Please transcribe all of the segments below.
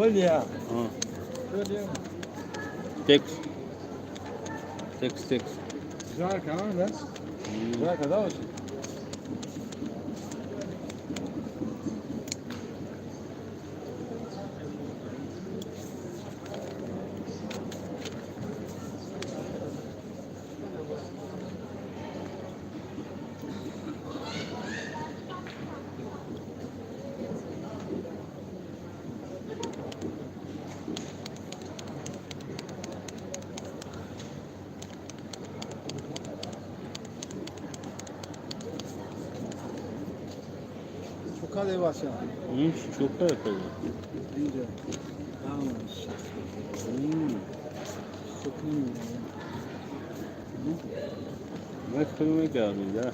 Болия. А. Текс. Текс, текс. Жарко, а, да? Жарко, да, очень? Чокаде бача. Чока када. Инҷа. Ҳамаш. Сукни. Мехӯрӣ мегардӣ, да?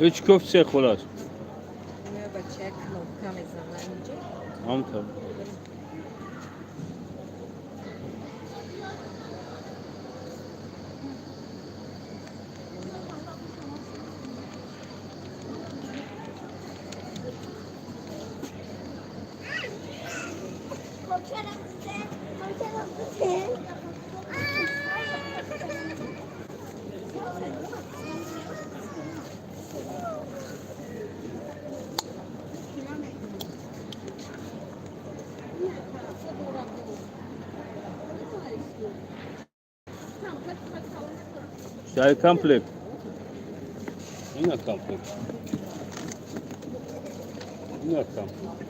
Ҳеҷ кофт се хулас. Бача кнопка мезанам инҷа. Ҳамта. Чай комплект. Ина комплект. Ина комплект.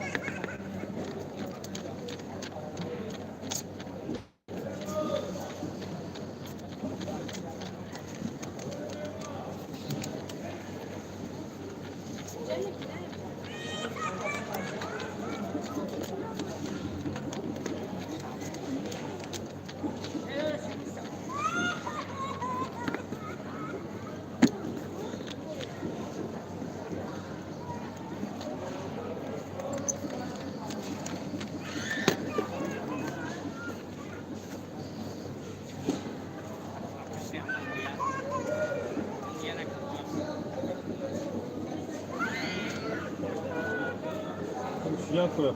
Чия кура?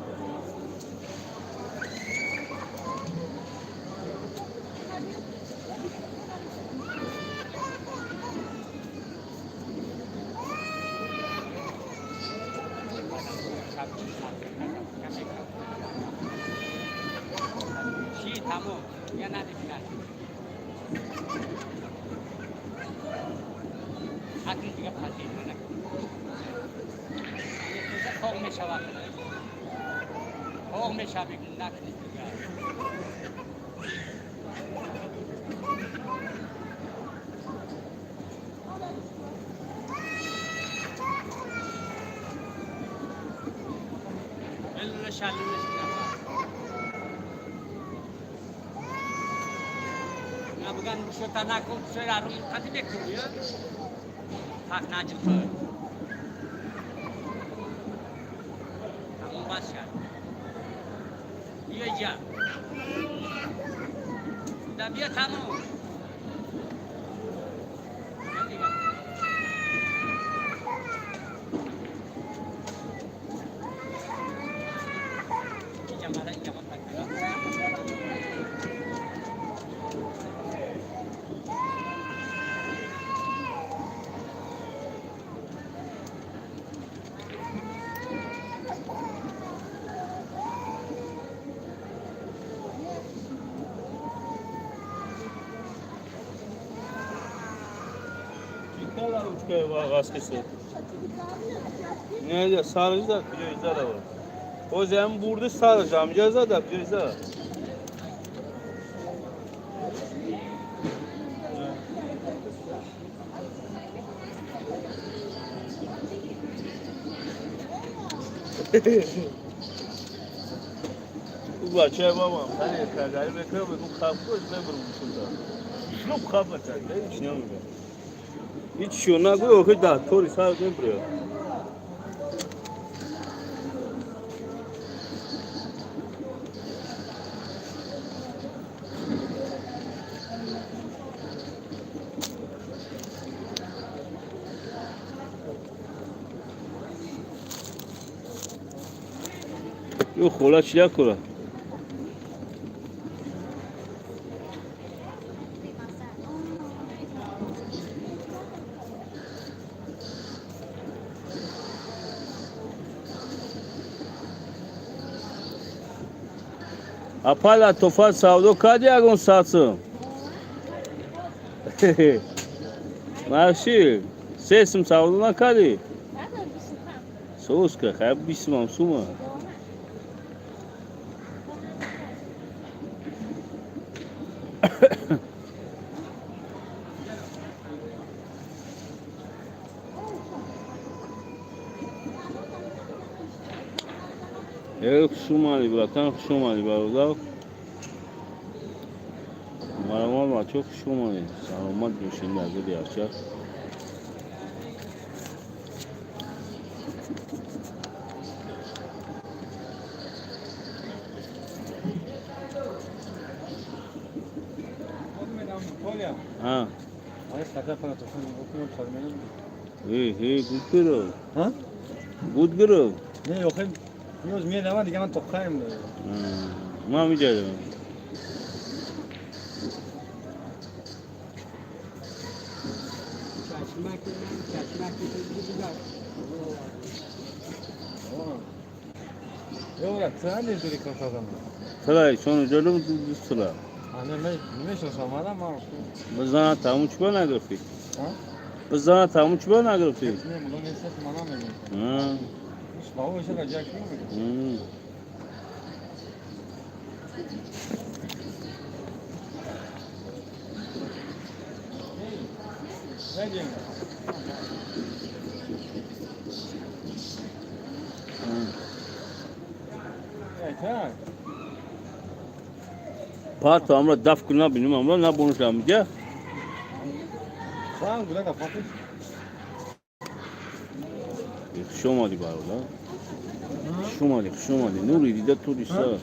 Не, сарыжда куҷоизада буд. Ҳозир бурди сарыж амҷазада куҷоизада. У бачаи бабам хеле кардари мекунад, мегӯ хабкош мебурм шуда. Шлуб хаб мекард, ҳеҷ намегӯ. Ҳеҷ шо нагӯ, охи да тори сар мебурад. Ю хола чия кура? Апала тофа савдо кади ягон сатсум? Маши, сесум савдо накади? Соска, хай бисмам сума. Хуш омадӣ, братан, хуш омадӣ, бародар. Марамон бачо, хуш омадӣ. Саломат бошед, дар зери арча. Гуд гирифт. Гуд гирифт. Не, охир ниёз медавад, дига ман тоқаем. Ман миҷадам. Ёра, тра незури кошадам. Тра, чон ҷолиб тра. Ане, мешиносам, ара ман. Бизана тамом чӣ нагирифтӣ? Бизана тамом чӣ нагирифтӣ? Не, муло нест, мана мегӯям. Бао ишара ҷак мегӯям. Парто амра даф куна бинум амра на бонус амҷа. Сам гулага фатиш. Хуш омадӣ, бародар. Хуш омадӣ, хуш омадӣ. Нури дида тури са.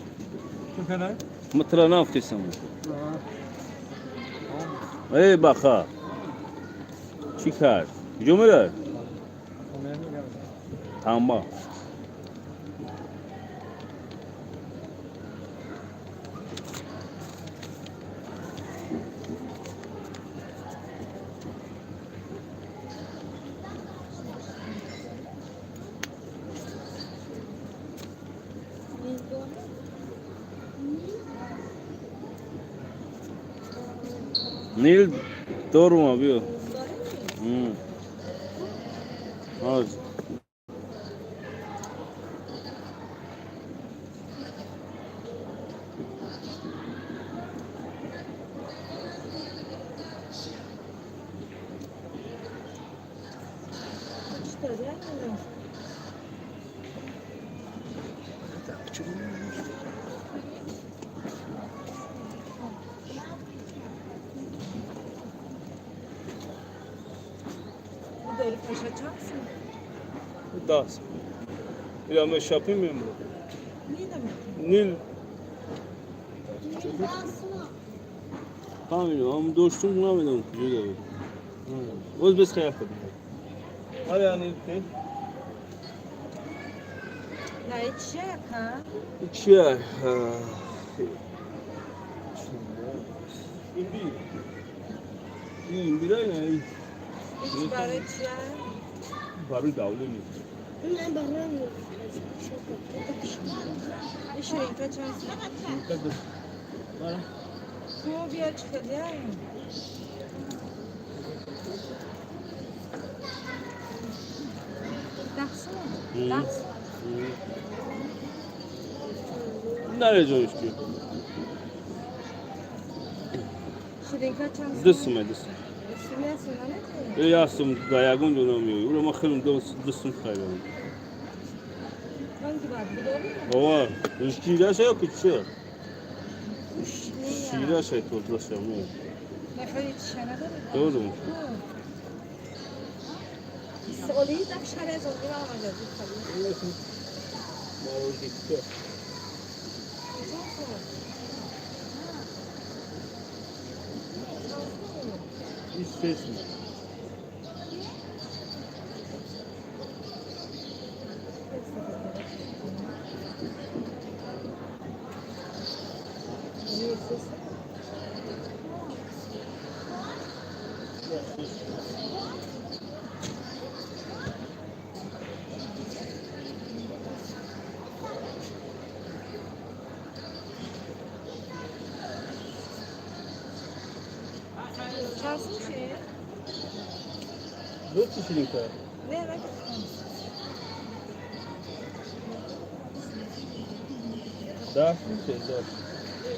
Ма тра нафтесам. Эй баха. Чӣ кард? Куҷо мерад? Тамба. Нил дорума биё. Ҳоз. Даст. Ила мешапи мемро. Нил. Фаҳмидам, ам доштум намедонам куҷо дорад. Боз бес хаяр кардам. Ҳая нил ки? На, чия ка? Чия? Имбир. Имбир ай. Ич барои чия? Барои давление. И ширинка чанд? Бара. Ку бия чӣ хелия? 10 сом. 10 сом. Нареҷониш ки. Ширинка чанд сом? 2 сум, 2 сум. Сум я сум наметавонӣ? 1 сум дар ягон ҷо намеои. Уро ман хеле 2 сум харидам. Ранги бад бидорӣ? Ова, шираша ё ки чия? Шираша тозаша ме. Мехоҳӣ чиша надорӣ? Дорум. Соли так шаре зондира омада буд. Чанд сом? 3 сум. Чанд сум ши? Дӯсти ширинка. Не, нагирифтам. 10 сум, 13.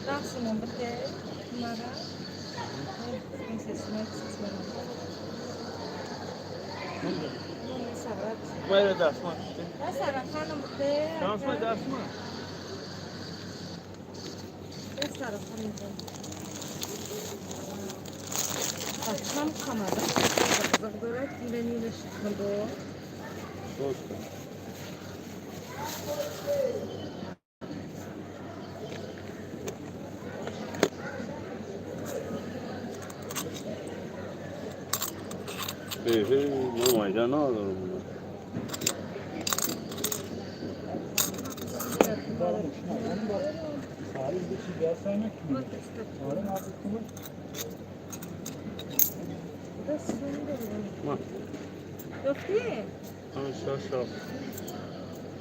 10 сумон бите мара. Майра 10 сум. Сарафанам бите. Чанд сум 10 сум? Сарафан бите. Бачам камада. Қызық дорад, нилаш худо. Дӯста. Эҳе, ман майда надорам. Ёфтӣ?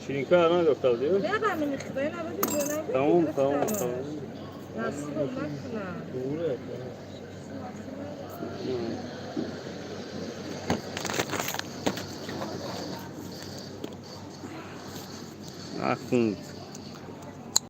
Ширинка надохтал дию? Не, ба намехӯрай набуди ҷонай. Тамом, тамом, тамом. Насиб накуна. Туре. Акун.